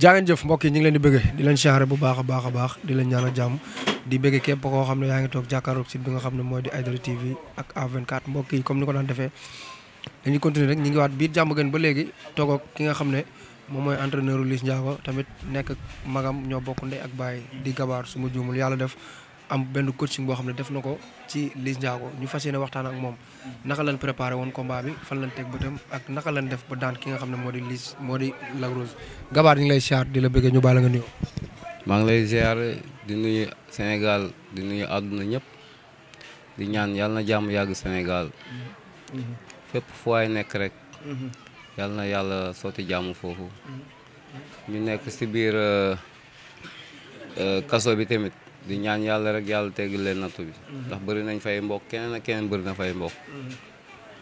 jaa ngeen jëf mbokk yi ñu ngi leen di bëggee di leen siyaare bu baax a baax di leen ñaanal jàmm di bëggee képp koo xam ne yaa ngi toog jàkkaaroog site bi nga xam ne mooy di Aïdara TV ak A24 mbokk yi comme ni ko daan defee dañuy continuer rek ñu ngi waat biir jàmm gën ba léegi toog ak ki nga xam ne moom mooy entraîneur Liss Ndiago tamit nekk magam ñoo bokk ndey ak baay di gabaar su ma juumul yàlla def am benn coaching boo xam ne def na ko ci Liss Ndiago ñu fas yéene waxtaan ak moom naka lañ préparé woon combat bi fan lañ teg bëtam ak naka lañ def ba daan ki nga xam ne moo di Liss moo di Lac Rose gabaar ñu ngi lay siyaar di la bëggee ñu baala nga nuyoo. maa ngi lay ziar di nuyu Sénégal di nuyu àdduna ñëpp di ñaan yàlla na jàmm yàgg Sénégal fépp fu waay nekk rek yàlla na yàlla sotti jàmm foofu ñu nekk si biir kaso bi tamit di ñaan yàlla rek yàlla teggal leen nattu bi ndax bëri nañ fay mbokk keneen ak keneen bëri na fay mbokk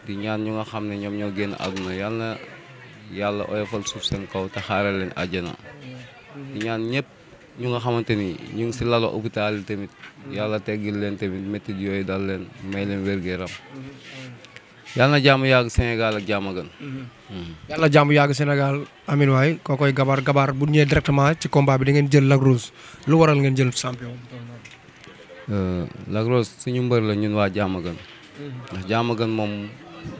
di ñaan ñu nga xam ne ñoom ñoo génn àdduna yàlla na yàlla oyofal suuf seen kaw te xaaral leen àjjana di ñaan ñëpp ñu nga xamante ni ñu ngi si lalo hôpital yi tamit yàlla teggil leen tamit métit yooyu dal leen may leen wér-gu-yaram yàlla na jàmm yàgg Sénégal ak jàmm gën. yàlla jàmm yàgg Sénégal amin waay kookoy gabaar bu ñëwee directement ci combat bi da ngeen jël Lac Rose lu waral ngeen jël champion. Lac Rose suñu mbër la ñun waa jàmm gën ndax jàmm gën moom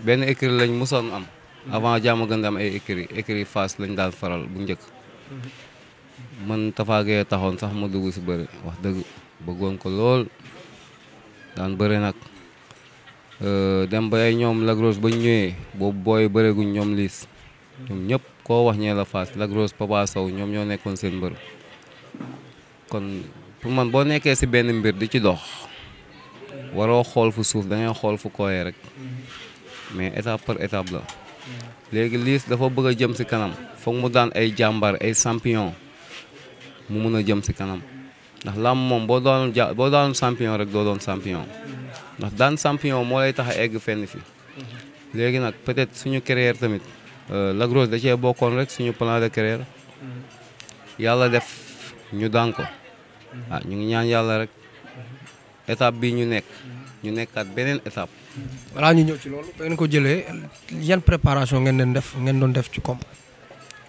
benn écurie lañ mosoon am avant jàmm gën di am ay écurie Fass lañ daan faral bu njëkk. man tafaagee taxoon sax ma dugg si bëri wax dëgg bëggoon ko lool daan bëri nag dem ba ay ñoom Lac Rose ba ñu ñëwee boobu booy bëreeguñ ñoom Liss ñoom ñëpp koo wax ñee la Fass Lac Rose Papa Sow ñoom ñoo nekkoon seen mbër kon pour man boo nekkee si benn mbir di ci dox waroo xool fu suuf da ngay xool fu kooyee rek mais étape par étape la léegi Liss dafa bëgg a jëm si kanam foog mu daan ay jàmbar ay champion mu mun a jëm si kanam ndax làmb moom boo doon champion rek doo doon champion ndax daan champion moo lay tax a egg fenn fi léegi nag peut-être suñu carrière tamit Lac Rose da cee bokkoon rek suñu plan de carrière yàlla def ñu daan ko ñu ngi ñaan yàlla rek étape bi ñu nekkaat beneen étape. balaa ñu ñëw ci loolu ba ngeen ko jëlee yan préparation ngeen doon def ci combat.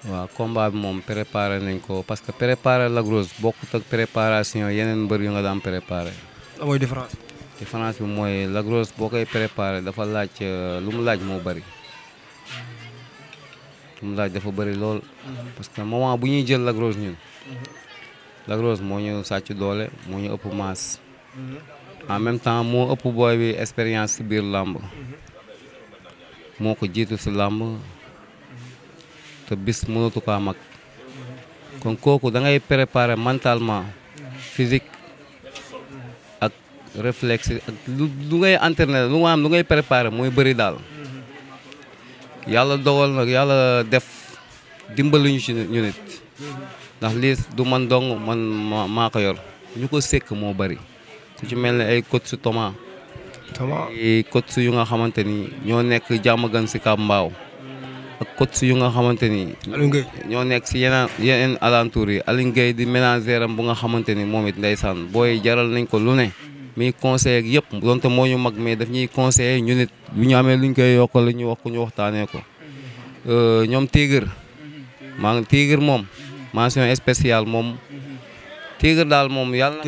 waaw combat bi moom préparé nañ ko parce que préparé Lac Rose bokkut ak préparation yeneen mbër yu nga daan préparé. la mooy différence. différence bi mooy Lac Rose boo koy préparé dafa laaj lu mu laaj moo bëri. lu mu laaj dafa bëri lool. parce que moment bu ñuy jël Lac Rose ñun. Lac Rose moo ñu sàcc doole moo ñu ëpp masse. en même temps moo ëpp booy bi expérience si biir làmb. moo ko jiitu si làmb. te bis mënatu kaa mag kon kooku da ngay préparer mentalement physique ak réflexe ak lu ngay entraîner lu ngay préparer mooy bëri daal yàlla dogal nag yàlla def dimbali ñu ci ñu nit ndax Liss du man dong man maa ko yor ñu ko sekk moo bëri ku ci mel ne ay coach su Thomas ay coach yu nga xamante ni ñoo nekk jàmm gan si Kambaaw ak coach yu nga xamante ni ñoo nekk si yeneen alentour yi Aliou Gueye di ménagère am bu nga xamante ni moom it ndeysaan booy jaral nañ ko lu ne muy conseil ak yëpp donte moo ñu mag mais daf ñuy conseiller ñu nit bu ñu amee luñ koy yokkal ñu wax ko ñu waxtaanee ko ñoom Tigre Tigre moom mention spéciale moom Tigre daal moom yàlla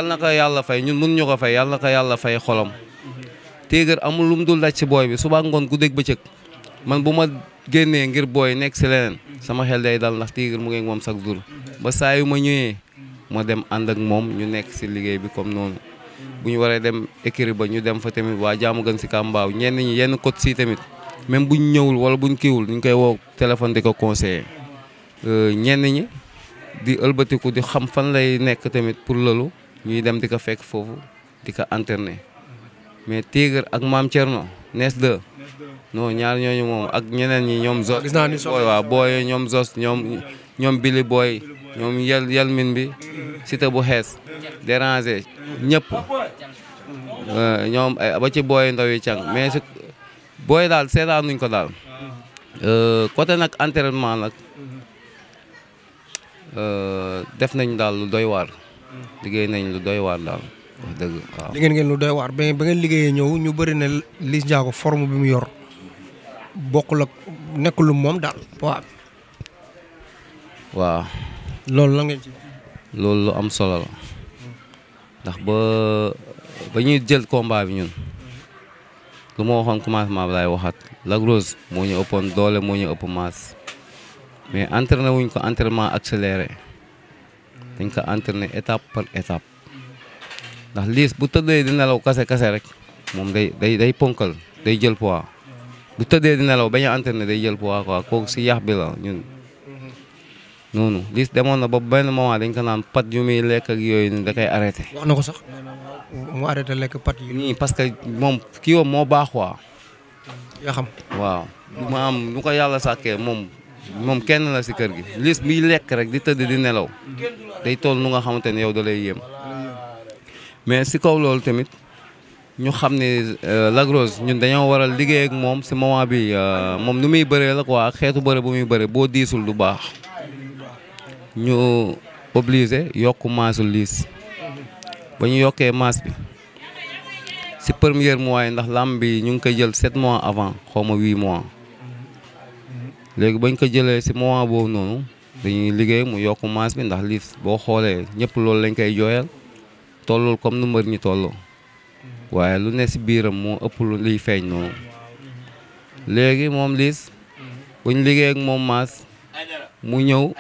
na ko yàlla fay ñun mun ñu ko fay yàlla na ko yàlla fay xolam Tigre amul lu mu dul daj si booy bi suba ngoon guddeeg bëccëg man bu ma génnee ngir booy nekk si leneen sama xel day dal ndax Tigre mu ngi ak moom chaque jour ba saa yu ma ñëwee ma dem ànd ak moom ñu nekk si liggéey bi comme noonu bu ñu waree dem écurie ba ñu dem fa tamit waa jaamu gën si Kambaaw ñenn ñi yenn côté si tamit même bu ñu ñëwul wala bu ñu kiiwul ñu koy woo téléphone di ko conseiller ñenn ñi di ëlbatiku di xam fan lay nekk tamit pour loolu ñuy dem di ko fekk foofu di ko interner mais Tigre ak Maam Thierno Nes 2 non ñaar ñooñu moom ak ñeneen ñi ñoom Zos booy waaw booy ñoom Zos ñoom Billy Boy ñoom yelmin bi Cité bu xees déranger ñëpp ñoom ba ci booy ndaw yi càng mais si booy daal seetaan nuñ ko daal côté nag entraînement nag def nañ daal lu doy waar liggéey nañ lu doy waar daal wax dëgg waaw. liggéey ngeen lu doy waar ba ngeen liggéeyee ñëw ñu bëri ne Liss Ndiago forme bi mu yor bokkul ak nekkul moom daal waaw. waaw. loolu la ngeen ci. loolu lu am solo la ndax ba ñuy jël combat bi ñun lu ma waxoon commencement bi laay waxaat Lac Rose moo ñu ëppoon doole moo ñu ëpp masse mais entraîné wuñ ko entraînement accéléré dañ ko entraîné étape par étape ndax Liss bu tëddee di nelaw kase rek moom day ponkal day jël poids bu tëddee di nelaw bañ a entraîné day jël poids quoi kooku si yax bi la ñun noonu Liss demoon na ba benn moment dañ ko naan pat yu muy lekk ak yooyu da koy arrêté. wax na ko sax mu arrêté lekk pat yi. nii parce que moom kii woom moo baax quoi. yaa xam. waaw ma am nu ko yàlla sàkkee moom kenn la si kër gi Liss biy lekk rek di tëdd di nelaw day toll nu nga xamante ne yow da lay yéem mais si kaw loolu tamit ñu xam ne Lac Rose ñun dañoo war a liggéey ak moom si moment bi moom nu muy bëree la quoi ak xeetu bëre bu muy bëree boo diisul du baax ñu obligé yokk maasu Liss ba ñu yokkee maas bi si premier mois yi ndax làmb bi ñu ngi koy jël 7 mois avant xaw ma 8 mois léegi bañ ko jëlee si mois boobu noonu dañuy liggéey mu yokk maas bi ndax Liss boo xoolee ñëpp loolu lañ koy jooyal tollul comme nu mbër ñi tolloo waaye lu ne si biiram moo ëpp lu liy feeñ noonu léegi moom Liss buñ liggéey ak moom maas mu ñëw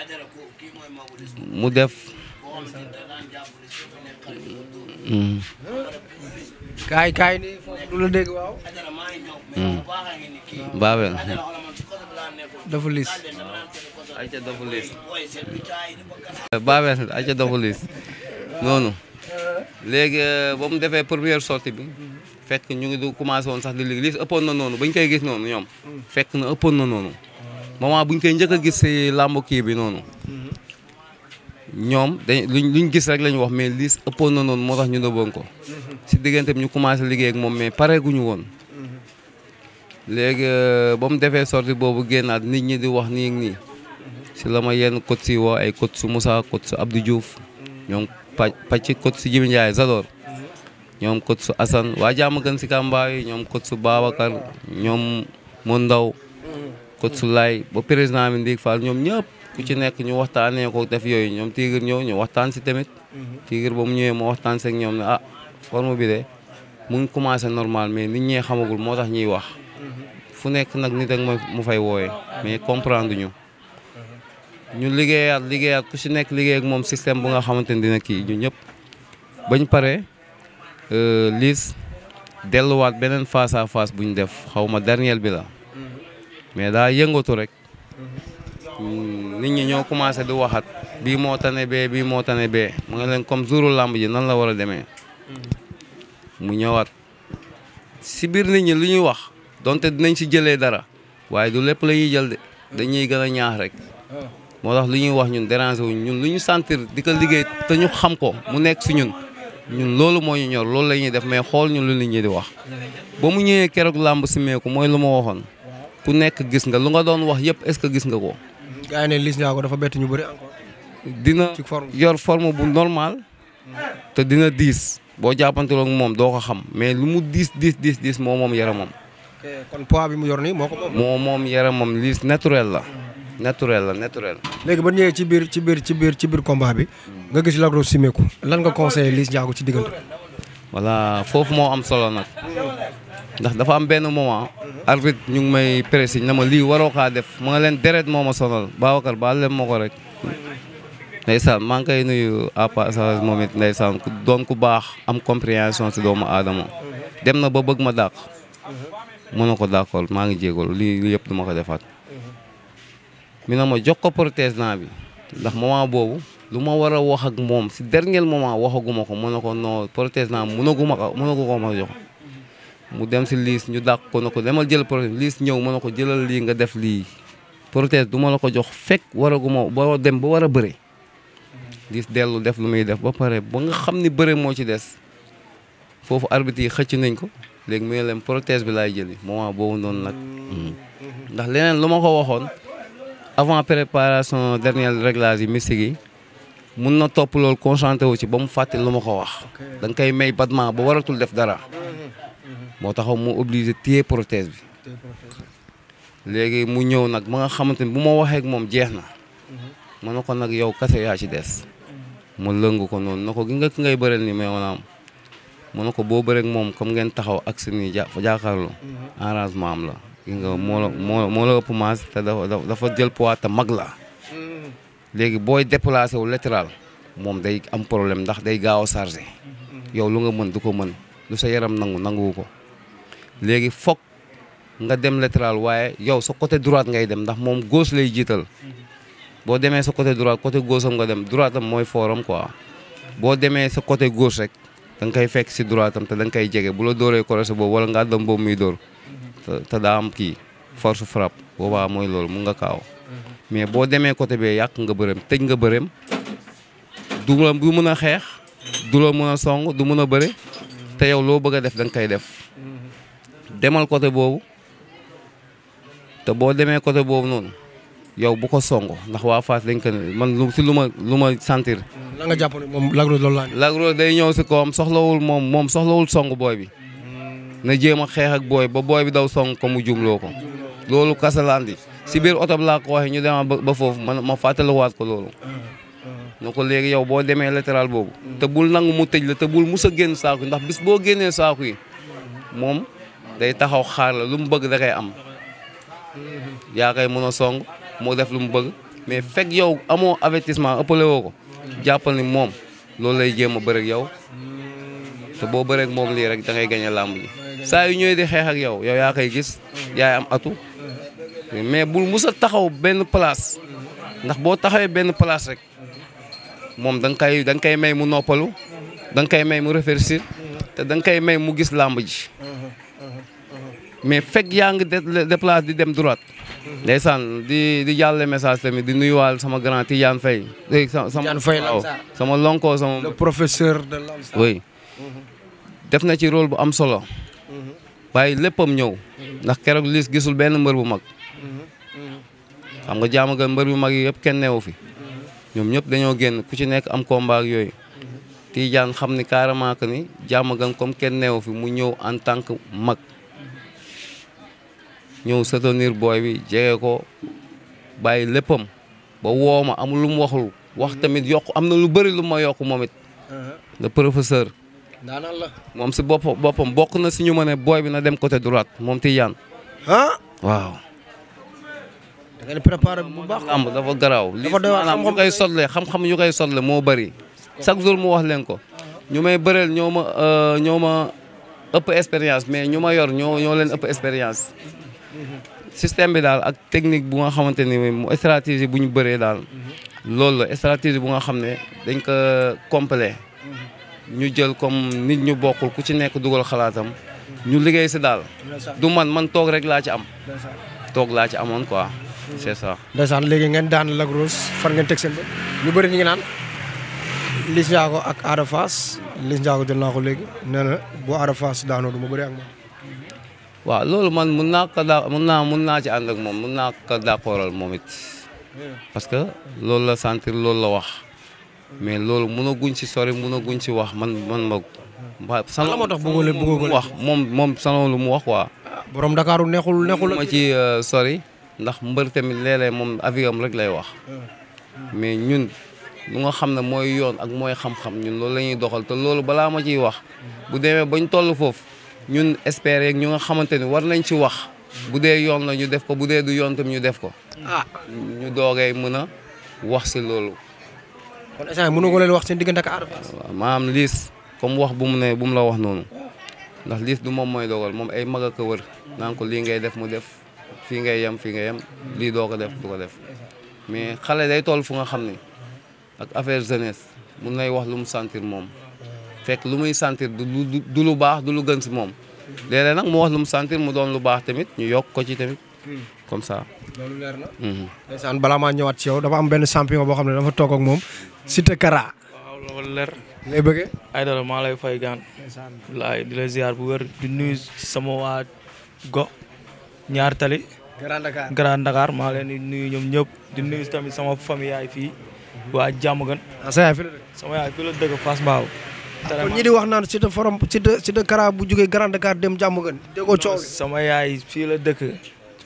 mu def kaay nii foofu du la dégg waaw. Babel dafa Liss. ayca dafa Liss Babel ayca dafa Liss noonu léegi ba mu defee première sortie bi fekk ñu ngi du commencé woon sax di liggéey Liss ëppoon na noonu bañ koy gis noonu ñoom fekk na ëppoon na noonu moment buñ koy njëkk a gis si làmb kii bi noonu ñoom luñ gis rek la ñu wax mais Liss ëppoon na noonu moo tax ñu nëbboon ko si diggante bi ñu commencé liggéey ak moom mais pareeguñu woon léegi ba mu defee sortie boobu génnaat nit ñi di wax nii ak nii si la ma yenn coach si woo ay coach su Moussa coach su Abdou Diouf ñoom pàcc coach su Jibi Ndiaye Zador ñoom coach su Assane waa jàmm gën si Kambaay ñoom coach su Babacar ñoom Mon Ndaw coach su Laay ba président bi Ndig Fall ñoom ñëpp ku ci nekk ñu waxtaanee ko def yooyu ñoom Tigre ñëw ñu waxtaan si tamit Tigre ba mu ñëwee mu waxtaan si ak ñoom ne ah forme bi de mu ngi commencé normal mais nit ñee xamagul moo tax ñuy wax fu nekk nag nit ak mu fay wooyee mais comprendre ñu liggéeyaat ku si nekk liggéey ak moom système bu nga xamante ne dina kii ñu ñëpp bañ pare Liss delluwaat beneen face à face bu ñu def xaw ma dernier bi la mais daa yëngatu rek nit ñi ñoo commencé di waxat bii moo tane bee mu ngi leen comme jouru làmb ji nan la war a demee mu ñëwaat si biir nit ñi lu ñuy wax donte dinañ si jëlee dara waaye du lépp la ñuy jël de dañuy gën a ñaax rek moo tax lu ñuy wax ñun déranger wuñ ñun lu ñu sentir di ko liggéey te ñu xam ko mu nekk si ñun loolu moo ñu ñor loolu la ñuy def mais xool ñun lu nit ñi di wax ba mu ñëwee keroog làmb si meeku mooy lu ma waxoon ku nekk gis nga lu nga doon wax yëpp est-ce que gis nga ko. gars yi ne Liss Ndiago dafa bett ñu bëri encore. dina yor forme bu normal te dina diis boo jàppanteeloo ak moom doo ko xam mais lu mu diis moom yaramam. kon poids bi mu yor nii moo ko moom. moom yaramam Liss naturel la. naturel. léegi ba ñëwee ci biir combat bi nga gis Lac Rose simeeku lan nga conseillé Liss Ndiago ci diggante. voilà foofu moo am solo nag ndax dafa am benn moment. arbitre ñu ngi may pressé na ma lii waroo kaa def ma nga leen deret moo ma sonal Babacar baal leen ma ko rek. ndeysaan maa ngi koy nuyu à passage moom it ndeysaan ku doon ku baax am compréhension si doomu aadama dem na ba bëgg ma dàq. mën na ko d'accord maa ngi jégalu lii yëpp duma ko defaat. mi na ma jox ko protège-dents bi ndax moment boobu lu ma war a wax ak moom si dernier moment waxaguma ko mën na ko non protège-dents mënagu ko ma jox mu dem si Liss ñu dàq ko na ko demal jël protège Liss ñëw mën na ko jëlal lii nga def lii protège du ma la ko jox fekk waraguma ba dem ba war a bëre Liss dellu def lu muy def ba pare ba nga xam ni bëre moo ci des foofu arbitre yi xëcc nañ ko léegi mu ne leen protège bi laay jëli moment boobu noonu nag ndax leneen lu ma ko waxoon avant préparation dernier réglage yi mystique yi mun na topp loolu concentré wu ci ba mu fàtte lu ma ko wax da nga koy may battement ba waratul def dara moo taxaw mu obligé téye protège bi léegi mu ñëw nag ba nga xamante ni bu ma waxee ak moom jeex na ma ne ko nag yow kase yaa ci des ma lëng ko noonu na ko gi nga ki ngay bëreel ni mais maanaam ma ne ko boo bëreeg moom comme ngeen taxaw ak si nii jàkkaarloo arrangement am la gi nga moo la ëpp maas te dafa jël poids te mag la léegi booy déplacé wu latéral moom day am problème ndax day gaaw a chargé yow lu nga mën du ko mën lu sa yaram nanguwu ko léegi foog nga dem latéral waaye yow sa côté droite ngay dem ndax moom gauche lay jiital boo demee sa côté droite côté gauche am nga dem droite am mooy forum quoi boo demee sa côté gauche rek da nga koy fekk si droite am te da nga koy jege bu la dóoree crochet boobu wala nga dem boobu muy dóor te daa am kii force frappe boobaa mooy loolu mun nga kaaw mais boo demee côté bee yàq nga bërëm tëj nga bërëm du mën a xeex du la mën a song du mën a bëre te yow loo bëgg a def da nga koy def demal côté boobu te boo demee côté boobu noonu yow bu ko song ndax waa Fass dañ ko ne man lu ma sentir. la nga jàpp ne moom Lac Rose loolu laa Lac Rose day ñëw si kawam soxlawul moom soxlawul song booy bi na jéem a xeex ak booy ba booy bi daw song ko mu jumloo ko loolu kasalandi si biir oto bi laa ko waxee ñu dema ba foofu ma fàttaliwaat ko loolu. na ko léegi yow boo demee latéral boobu te bul nangu mu tëj la te bul mus a génn saako ndax bis boo génnee saako yi moom day taxaw xaar la lu mu bëgg da koy am yaa koy mën a song moo def lu mu bëgg mais fekk yow amoo avertissement ëppale woo ko jàppal ni moom loolu lay jéem a bëreeg yow te boo bëreeg moom lii rek da ngay gañe làmb ji saa yu ñëwee di xeex ak yow yaa koy gis yaay am atu mais bul mus a taxaw benn place ndax boo taxawee benn place rek moom da nga koy may mu noppalu da nga koy may mu réfléchir te da nga koy may mu gis làmb ji mais fekk yaa ngi déplace di dem droite ndeysaan di jàlle message tamit di nuyuwaal sama grand Tidiane Faye sama lonko sama le professeur de Lansar oui def na ci rôle bu am solo bàyyi léppam ñëw ndax keroog lis gisul benn mbër bu mag xam nga jaama gën mbër bu mag yi yëpp kenn neewu fi ñoom ñëpp dañoo génn ku ci nekk am combat ak yooyu Tidiane xam ni carrément que ni jaama gën comme kenn neewu fi mu ñëw en tant que mag ñëw soutenir booy bi jege ko bàyyi léppam ba woo ma amul lu mu waxul wax tamit yokk am na lu bëri lu ma yokk moom it le professeur daanaan la moom si boppam bokk na si ñu ma ne booy bi na dem côté droite moom Tidiane waaw da ngeen préparé bu baax lamb dafa garaaw li maanaam ñu koy sotle xam-xam ñu koy sotle moo bëri chaque jour mu wax leen ko ñu may bëreel ñoo ma ëpp expérience mais ñu ma yor ñoo leen ëpp expérience système bi daal ak technique bu nga xamante ni mu stratégie bu ñu bëree daal loolu la stratégie bu nga xam ne dañ ko complet ñu jël comme nit ñu bokkul ku ci nekk dugal xalaatam ñu liggéey si daal du man toog rek laa ci am toog laa ci amoon quoi c'est ça. ndeysaan léegi ngeen daan Lac Rose far ngeen teg seen bët ñu bëri ñu ngi naan Liss Ndiago ak Ada Fass Liss Ndiago jël naa ko léegi nee na bu Ada Fass daanoo du ma bëri ak moom. waaw loolu man mun naa ci ànd ak moom mun naa ko d'accordal moom it parce que loolu la sentir loolu la wax mais loolu mun a guñ ci sori mun a guñ ci wax man ma lan moo tax bëggoon wax moom salon lu mu wax quoi. borom Dakar neexul ma ci sori ndax mbër tamit léeg-léeg moom avis am rek lay wax mais ñun lu nga xam ne mooy yoon ak mooy xam-xam ñun loolu la ñuy doxal te loolu balaa ma ciy wax bu demee bañ toll foofu ñun espérer ñu nga xamante ni war nañ ci wax bu dee yoon la ñu def ko bu dee du yoon tam ñu def ko ñu doogee mën a wax si loolu. kon instant mënu ko leen wax seen diggante ak Ada Fass. waaw maanaam Liss comme wax bu mu la wax noonu ndax Liss du moom mooy dogal moom ay mag a ko wër naan ko lii ngay def mu def fii ngay yem lii doo ko def du ko def mais xale day toll fu nga xam ni ak affaire jeunesse mun lay wax lu mu sentir moom fekk lu muy sentir du lu baax du lu gën si moom léeg-léeg nag mu wax lu mu sentir mu doon lu baax tamit ñu yokk ko ci tamit comme ça. loolu leer na. ndeysaan balaa maa ñëwaat ci yow dafa am benn champion boo xam ne dafa toog ak moom Siteu Kara. waaw loolu leer. ngay bëggee. ay dara maa lay fay gaan. laay di la ziar bu wér di nuyu sama waa go ñaar tali. Grand Dakar maa leen di nuyu ñoom ñëpp di nuyu tamit sama famille yaay fii. waa Diamaguène. sa yaay fi la dëkk. sama yaay fi la dëkk Fass Mbao. kon ñi di wax naan Siteu Kara bu jógee Grand Dakar dem Diamaguène. déggoo coow sama yaay fii la dëkk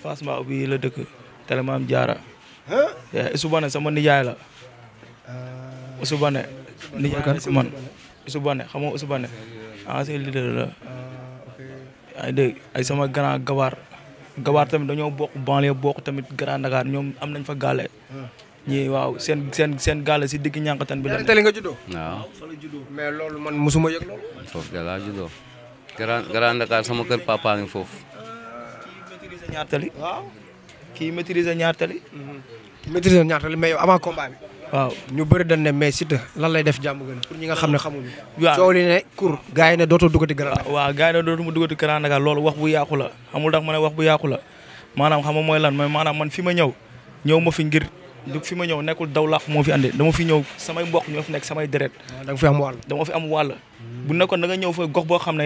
Fass Mbao bii la dëkk Télé Mame Diarra. Isubane sama nijaay la. Isubane nijaay la si man. Isubane xam nga Isubane ancien leader la. ay dégg ay sama grand gabaar tamit dañoo bokk banlieue bokk tamit Grand Dakar ñoom am nañ fa gàlle. ñii waaw seen gàlle si digg ñànkatan bi la. tali nga juddoo. waaw. mais loolu man mosuma yëg loolu. foofu de laa juddoo. Grand Dakar sama kër papa ngi foofu. Kii maîtriser ñaar tali. maîtriser ñaar tali mais yow avant combat bi. waaw ñu bëri dañ ne mais Siteu lan lay def jàmm gën pour ñi nga xam ne xamuñu. waaw coow li ne kur gars yi ne dootoo duggati Grand Dakar. waaw gars yi ne dootuma duggati Grand Dakar loolu wax bu yàqu la xamul tax ma ne wax bu yàqu la maanaam xam nga mooy lan mooy maanaam man fi ma ñëw ma fi ngir fi ma ñëw nekkul daw laax moo fi andi dama fi ñëw samay mbokk ñoo fi nekk samay deret. da nga fi am wàll. dama fi am wàll. bu nekkoon da nga ñëw fa gox boo xam ne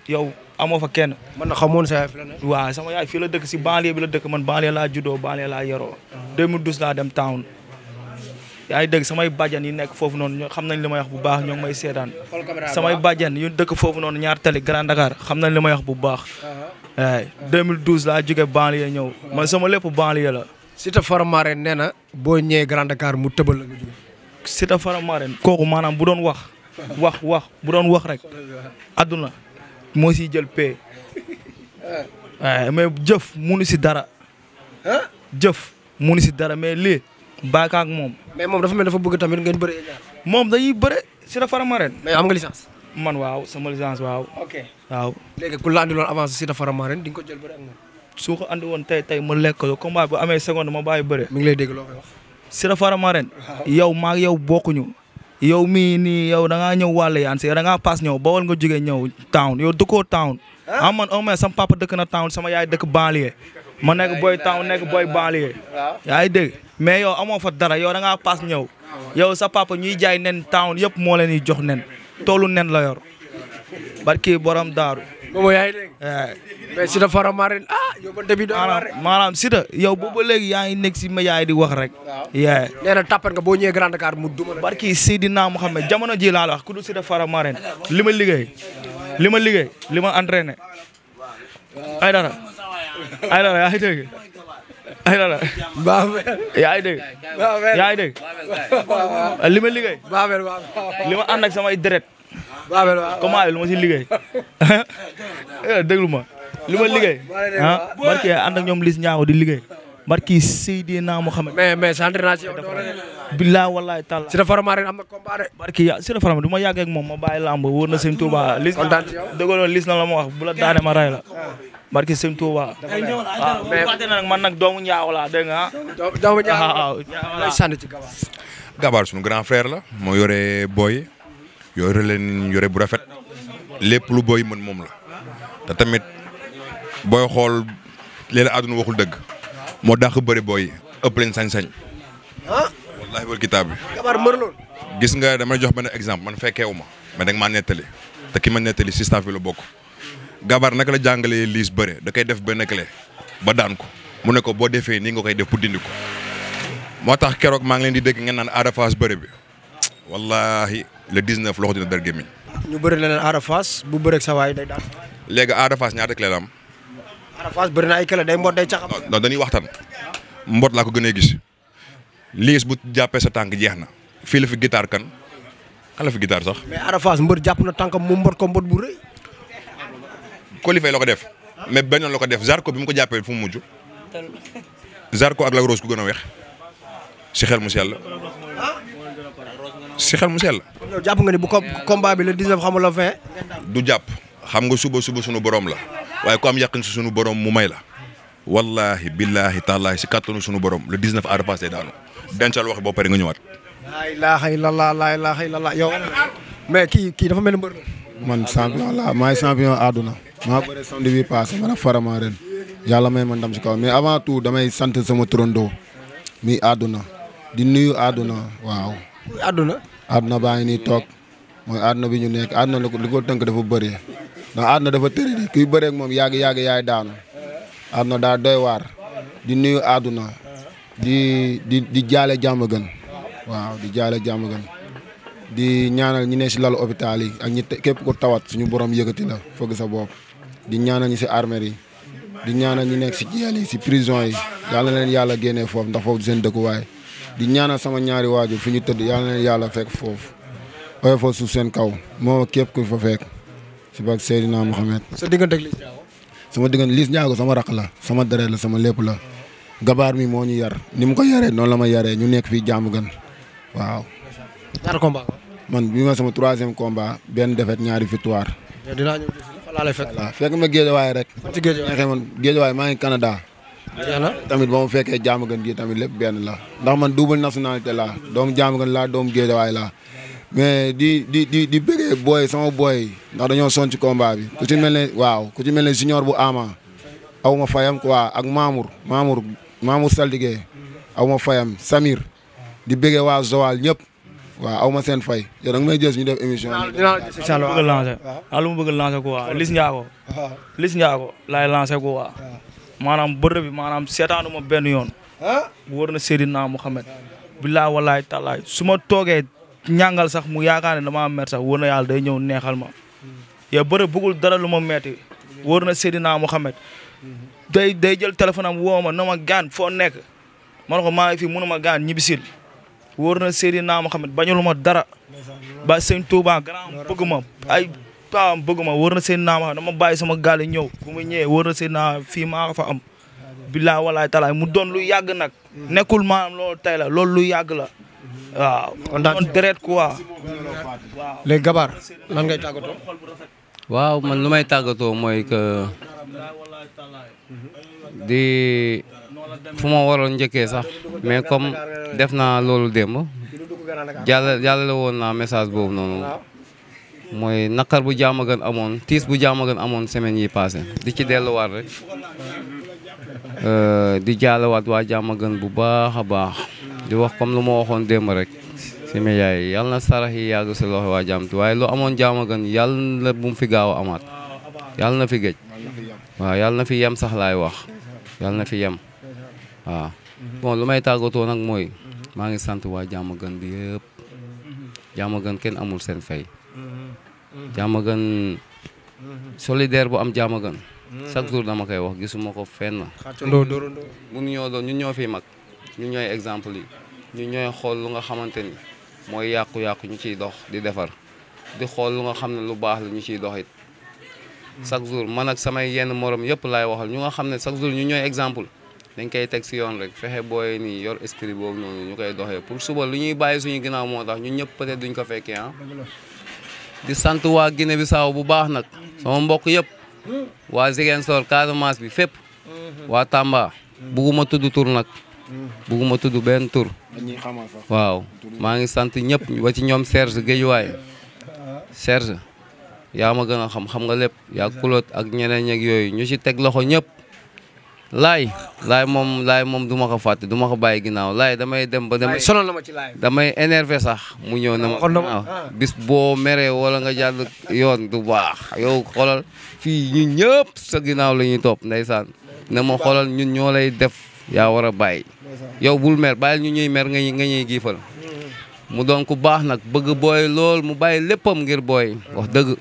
yow amoo fa kenn. man na xamoon sa yaay fi la ne. waaw sama yaay fii la dëkk si banlieue bi la dëkk man banlieue laa juddoo banlieue laa yoroo 2012 laa dem town yaa ngi dégg samay bàjjan yi nekk foofu noonu xam nañ li may wax bu baax ñoo ngi may seetaan samay bàjjan yu dëkk foofu noonu ñaar tali Grand Dakar xam nañ li may wax bu baax. waaye 2012 laa jóge banlieue ñëw man sama lépp banlieue la. Siteu Faramareen nee na boo ñëwee Grand Dakar mu tëbal la nga jóge. Siteu Faramareen kooku maanaam bu doon wax bu doon wax rek adduna moo siy jël paie waaye mais jëf munu si dara. jëf munu si dara mais lii bàyyi ak moom. mais moom dafa mel dafa bëgg tamit ngeen bëre ñaar. moom dañuy bëre Siteu Faramareen. mais am nga licence. man waaw sama licence waaw. ok waaw. léegi ku la andiloon avance Siteu Faramareen di nga ko jël bëre ak moom. su ko andi woon tey ma lekk ko combat bu amee seconde ma bàyyi bëre. mi ngi lay dégg loo koy wax. Siteu Faramareen. yow maa yow bokkuñu. yow mii nii yow da ngaa ñëw wàll yaan si da ngaa paas ñëw bawal nga jógee ñëw town yow dëkkoo town. man au moins sama papa dëkk na town sama yaay dëkk banlieue. ma nekk boy town nekk boy banlieue. yaa ngi dégg mais yow amoo fa dara yow da ngaa paas ñëw. yow sa papa ñuy jaay nen town yëpp moo leen di jox nen. toolu nen la yor. barki borom daaru. moom yaa ngi dégg. mais Siteu Faramareen yow man début maanaam Siteu yow boobu léegi yaa ngi nekk si média yi di wax rek. nee na tàppat nga boo ñëwee Grand Dakar mu duma la. barki Seydina Mohamed jamono ji laa la wax ku du Siteu Faramareen li ma liggéey li ma entraîné ay dara yaa ngi dégg ay dara yaa ngi dégg li ma liggéey li ma ànd ak samay deret comment lu ma si liggéey déglu ma li ma liggéey barki ànd ak ñoom lis ñaaw di liggéey barki Seydina Mohamed mais sant naa ci yow billaay wallaay taala Siteu Faramareen am na combat de. barki Siteu Faramareen du ma yàggee ak moom ma bàyyi lamb wóor na Sëñ Touba lis dëggaloon lis na la ma wax bu la daane ma ray la barki Sëñ Touba waaw mais fàtte na nag man nag doomu ñaaw laa dégg nga doomu ñaaw lay sànni ci Gabar suñu grand frère la moo yore booy yore bu rafet lépp lu booy mën moom la te tamit booy xool léeg-léeg àdduna waxul dëgg moo dàq bëri booy ëpp leen sañ-sañ. wallaahi wal kitaab bi. Gabar mër lool. gis nga dama jox benn exemple man fekkeewu ma mais da nga maa nettali te ki ma nettali si staff bi la bokk. Gabar naka la jàngalee liis bëre da koy def benn clé ba daan ko mu ne ko boo defee nii nga koy def pour dindi ko moo tax keroog maa ngi leen di dégg ngeen naan Ada Fass bëre bi wallaahi le 19 loxo dina dër gémmiñ. ñu bëri leneen Ada Fass bu bëreeg sa waay day daan. léegi Ada Fass ñaata clé la am. Ada Fass bëri na ay clé day mbot day caxam. non dañuy waxtaan mbot laa ko gën a gis liis bu jàppee sa tànk jeex na fii la fi guitare kan la fi guitare sax. mais Ada Fass mbër jàpp na tànkam mu mbot ko mbot bu rëy. Colifay la ko def mais benn la ko def Zarko bi mu ko jàppee fu mu mujj Zarko ak Lac Rose ku gën a weex si xel mu sell yow jàpp nga ni bu ko combat bi le 19 xamul la 20. du jàpp xam nga suba sunu borom la waaye ku am yàqin si sunu borom mu may la wallahi billahi taalaahi si kàttanu sunu borom le 19 Ada Fass day daanu dencal wax boo pare nga ñëwaat. laa ilaaha illallah yow. mais kii dafa mel ni mbër la. man champion la maay champion àdduna maa bëre samedi bi passé man ak Faramareen yàlla may ma ndam si kaw mais avant tout damay sant sama turandoo mi àdduna di nuyu àdduna waaw. àdduna baa ngi nii toog mooy àdduna bi ñu nekk àdduna li ko tënk dafa bëri ndax àdduna dafa tëri di kuy bëreeg moom yàgg yaay daanu àdduna daa doy waar di nuyu àdduna di jaale jàmm gën waaw di jaale jàmm gën di ñaanal ñi ne si lalu hôpital yi ak ñi képp ko tawat suñu borom yëkkati la fëgg sa bopp di ñaanal ñi si armée yi di ñaanal ñi nekk si jeel yi si prison yi yàlla na leen yàlla génnee foofu ndax foofu du seen dëkkuwaay di ñaanal sama ñaari waajur fi ñu tëdd yàlla na leen yàlla fekk foofu ooy fa suuf seen kaw moo képp ku fa fekk si bak Seydina Mohamed. sa diggante ak Liss Ndiago. sama diggante Liss Ndiago sama rakk la sama deret la sama lépp la gabaar mi moo ñu yar ni mu ko yaree noonu la ma yaree ñu nekk fii jàmm gën waaw. ñaata combat man bi ma sama 3e combat benn défaite 2 victoire. dinaa ñëw fa laa lay fekk. voilà fekk ma Géejawaay rek. ci Géejawaay man Géejawaay maa ngi Canada. tamit ba ma fekkee jàmm gën gi tamit lépp benn la ndax man double nationalité laa doomu jàmm gën laa doomu Géejawaay laa mais di bëggee booy sama booy ndax dañoo sonn ci combat bi ku ci mel ne waaw ku ci mel ne junior bu Ama aw ma fayam quoi ak Mamour Saldigé aw ma fayam Samir di bëggee waa Joal ñëpp waaw aw ma seen fay yow da nga may jël ñu def émission bi. dinaa bëgg a lancer lu mu bëgg a lancer quoi Liss Ndiago laay lancer quoi maanaam bërëb bi maanaam seetaanu ma benn yoon wóor na Seydina Mohamed billaay wallaay tallaay su ma toogee ñàngal sax mu yaakaar ne damaa mer sax wóor na yàlla day ñëw neexal ma yow bërëb bëggul dara lu ma metti wóor na Seydina Mohamed day jël téléphone am woo ma na ma gaan foo nekk man ko maa ngi fi mënu ma gaan ñibbisil wóor na Seydina Mohamed bañulu ma dara ba sëñ Touba grand bëgg ma ay paam bëgg ma wóor na Seydina Mohamed dama bàyyi sama gaal ñëw bu ma ñëwee wóor na Seydina fii maa ko fa am billaay walaay talaay mu doon lu yàgg nag nekkul maanaam loolu tey la loolu lu yàgg la waaw doon deret quoi léegi Gabar lan ngay tàggatoo. waaw man lu may tàggatoo mooy que di fu ma waroon njëkkee sax mais comme def naa loolu démb jàllale woon naa message boobu noonu mooy naqar bu Diamaguène amoon tiis bu Diamaguène amoon semaine yi passé di ci delluwaat rek di jaalewaat waa Diamaguène bu baax a baax di wax comme lu ma waxoon démb rek si média yi yàlla na sarax yi yàgg si loxo waa Diamaguène waaye lu amoon Diamaguène yàlla na bu mu fi gaaw a amaat yàlla na fi géej waaw yàlla na fi yem sax laay wax yàlla na fi yem waaw bon lu may tàggatoo nag mooy maa ngi sant waa Diamaguène bi yëpp Diamaguène kenn amul seen fay Diamaguène solidaire bu am Diamaguène chaque jour dama koy wax gisuma ko fenn mun ñoo doon ñun ñoo fi mag ñun ñooy exemple yi ñun ñooy xool lu nga xamante ni mooy yàqu-yàqu ñu ciy dox di defar di xool lu nga xam ne lu baax la ñu ciy dox it chaque jour man ak samay yenn morom yëpp laay waxal ñu nga xam ne chaque jour ñu ñooy exemple dañ koy teg si yoon rek fexe booy nii yor esprit boobu noonu ñu koy doxee pour suba lu ñuy bàyyi suñu ginnaaw moo tax ñun ñëpp peut-être duñ ko fekkee ah. di sant waa Guinée Bissau bu baax nag sama mbokk yëpp waa Ziguinchor Casamance bi fépp waa Tamba bugguma tudd tur nag bugguma tudd benn tur waaw maa ngi sant ñëpp ba ci ñoom Serge Guédiawaye Serge yaa ma gën a xam nga lépp yaa kulóot ak ñeneen ñeg yooyu ñu ci teg loxo ñëpp laay moom du ma ko fàtte du ma ko bàyyi ginnaaw laay damay dem ba sonal na ma ci laay damay énervé sax mu ñëw na ma bis boo meree wala nga jàll yoon du baax yow xoolal fii ñun ñëpp sa ginnaaw la ñuy topp ndeysaan ne ma xoolal ñun ñoo lay def yaa war a bàyyi yow bul mer bàyyil ñu ñuy mer nga ñuy giifal mu doon ku baax nag bëgg booy lool mu bàyyi léppam ngir booy wax dëgg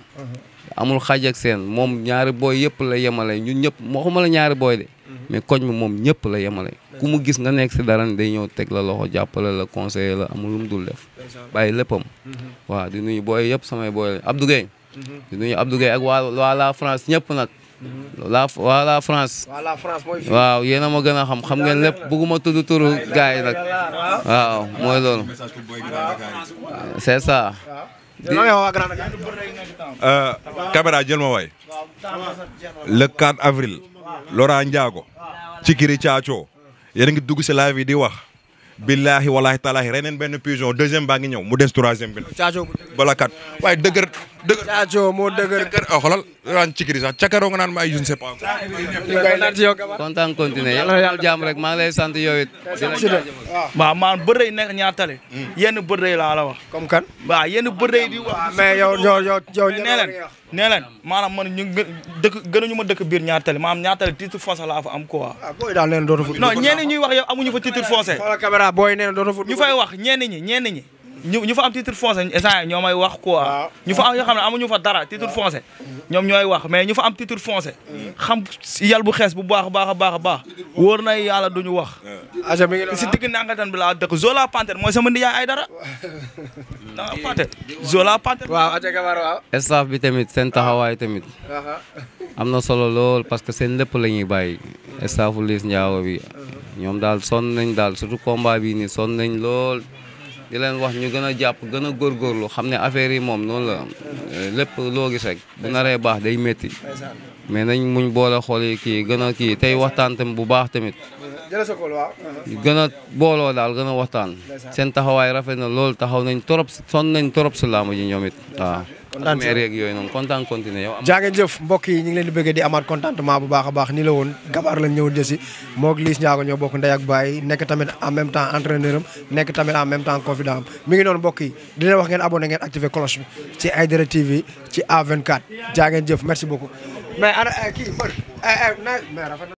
amul xaaj ak seen moom ñaari booy yëpp la yemale ñun ñëpp moo xamala ñaari booy de mais koñ mi moom ñëpp la yemale ku mu gis nga nekk si dara day ñëw teg la loxo jàppale la conseiller la amul lu mu dul def bàyyi léppam waaw di nuyu booy yëpp samay booy la Abdou Gueye di nuyu Abdou Gueye ak waa la France ñëpp nag waa la France waaw yéen a ma gën a xam ngeen lépp bëgguma tudd turu gars yi nag waaw mooy loolu c'est ça caméra jël ma waay le 4 avril Laurent Ndiago Cikiri Thiacho yéen a ngi dugg si live yi di wax billahi wallahi taalahi reneen benn pigeon deuxième baa ngi ñëw mu des troisième bi bala kat waaye dëgër Thiacho moo dëgër xoolal Laurent Cikiri sax cakaroo nga naan ma ay je ne sais pas kontaan continuer yàlla jàmm rek maa ngi lay sant yow it waaw man bërëy nekk ñaar tale yenn bërëy laa la wax comme kan waaw yenn bërëy di wax mais yow nee leen maanaam man ñu gënuñu ma dëkk biir ñaar tale maanaam ñaar tale titre foncier laa fa am quoi booy daal nee na dootu fut non ñenn ñuy wax yow amuñu fa titre foncier caméra booy nee na dootu fut ñu fay wax ñenn ñi ñu fa am titre foncier instant ñoo may wax quoi. ñu fa am yoo xam ne amuñu fa dara titre foncier. ñoom ñooy wax mais ñu fa am titre foncier. xam yàlla bu xees bu baax a baax a baax a baax. wóor na yàlla duñu wax. aja mi ngi noonu si digg Nangataan bi laa dëkk Zola Panter mooy sama ndiyaay ay dara. da nga fàtte Zola Panter. waaw aja gabar waaw. staff bi tamit seen taxawaay tamit. am na solo lool parce que seen lépp la ñuy bàyyi. staffu Liss Ndiago bi. ñoom daal sonn nañ daal surtout combat bi nii sonn nañ lool. di leen wax ñu gën a jàpp gën a góorgóorlu xam ne affaire yi moom noonu la lépp loo gis rek bu naree baax day métti mais nañ muñ boole xool yi kii gën a kii tey waxtaan tamit bu baax tamit gën a booloo daal gën a waxtaan seen taxawaay rafet na lool taxaw nañ trop sonn nañ trop si làmb ji ñoom it waaw maire yeeg yooyu noonu kontaan continué yow jaa ngeen jëf mbokk yi ñu ngi leen di bëggee di amaat contentement bu baax a baax nii la woon Gabar lañ ñëw jësi moog Liss Ndiago ñoo bokk ndey ak baay nekk tamit en même temps entraîneur am nekk tamit en même temps confident am mi ngi noonu mbokk yi di leen wax ngeen abonné ngeen activé cloche bi ci Aïdara TV ci A24 jaa ngeen jëf merci beaucoup mais ana kii mbër mais rafet na